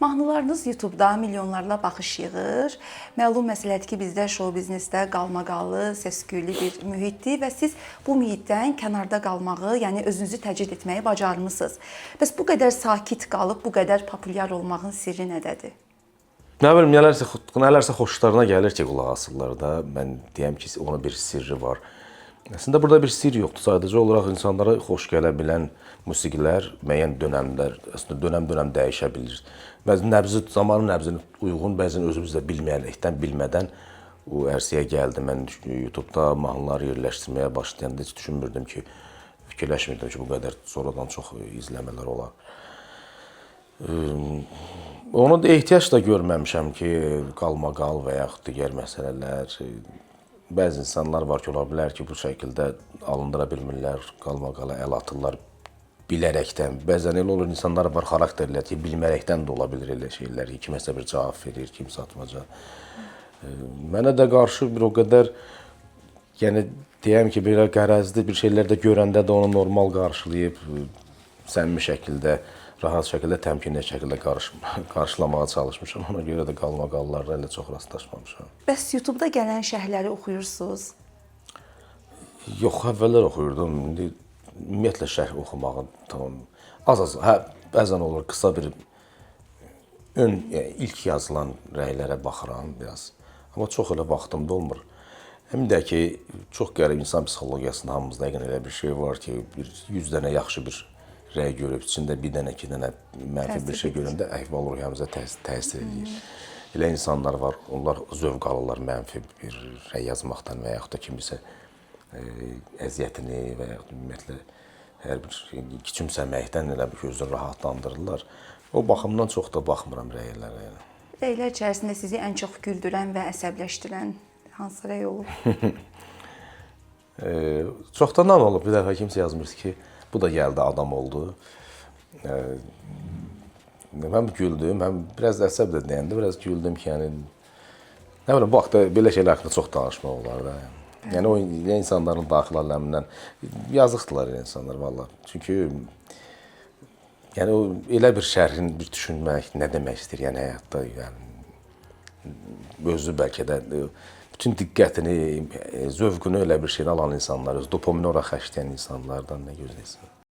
Mahnılarınız YouTube-da milyonlarla baxış yığır. Məlum məsələdir ki, bizdə şou biznesdə qalmaqallı, səs-küylü bir mühitdir və siz bu mühitdən kənarda qalmağı, yəni özünüzü təcrid etməyi bacarmısınız. Bəs bu qədər sakit qalıb bu qədər populyar olmağın sirri nədədir? Nə bilim, nələrsə xoşlarına gəlir ki, qulaq asırlar da. Mən deyəm ki, onun bir sirri var. Əslində burada bir sirr yoxdur. Sadəcə olaraq insanlara xoş gələ bilən musiqilər müəyyən dönəmlər, əslində dönəm-dönəm dəyişə bilir. Bəzən nəbzi, zamanın nəbzinə uyğun, bəzən özümüz də bilməyərəkdən, bilmədən o ərsəyə gəldi. Mən YouTube-da mahnılar yerləşdirməyə başlayanda heç düşünmürdüm ki, fikirləşmirdim ki, bu qədər sonradan çox izləmələr olar. Ona da ehtiyac da görməmişəm ki, qalmaqal və yaxud digər məsələlər. Bəzi insanlar var ki, ola bilər ki, bu şəkildə alındıra bilmirlər, qalmaqala əl atırlar bilərəkdən. Bəzən elə olur, insanlar var xarakterlər ki, bilmərəkdən də ola bilər elə şeylər ki, kiməsə bir cavab verir, kimsə atmaca. Mənə də qarşı bir o qədər, yəni deyəm ki, belə qərəzli bir şeylər də görəndə də onu normal qarşılayıb, səmimi şəkildə, rahat şəkildə, təmkinli şəkildə qarşılamağa çalışmışam. Ona görə də qalmaqallarla elə çox rastlaşmamışam. Bəs YouTube-da gələn şərhləri oxuyursunuz? Yox, əvvəllər oxuyurdum. İndi ümumiyyətlə şərh oxumağı tamam az-az, hə, bəzən olur qısa bir ön, yəni ilk yazılan rəylərə baxıram biraz. Amma çox elə vaxtım da olmur. Həm də ki, çox qərib insan psixologiyasında hamımızda yəqin elə bir şey var ki, bir 100 dənə yaxşı bir rəy görüb, içində bir dənə, iki dənə mənfi bir şey görəndə əhval-ruhiyyəmizə təsir eləyir. Elə insanlar var, onlar zövq alırlar mənfi bir rəy yazmaqdan və yaxud da kimisə əziyyətini və yaxud ümumiyyətlə hər bir şey küçümsəməkdən elə bir özünü rahatlandırırlar. O baxımdan çox da baxmıram rəylərə. Yəni. Rəylər içərisində sizi ən çox güldürən və əsəbləşdirən hansı rəy olub? Çoxdandan olub, bir dəfə kimsə yazmışdı ki, bu da gəldi, adam oldu. Həm güldüm, həm biraz əsəb də deyəndə biraz güldüm ki, yəni nə bilim, bu haqda belə şeylər haqqında çox danışmaq olar da. Yəni o insanların daxil aləmindən yazıqdılar elə insanlar vallah. Çünki yəni o elə bir şərhin bir düşünmək nə demək istəyir, yəni həyatda, yəni özü bəlkə də bütün diqqətini, zövqünü elə bir şeydən alan insanlar, öz dopamini ora xərcləyən insanlardan nə gözləyirsən?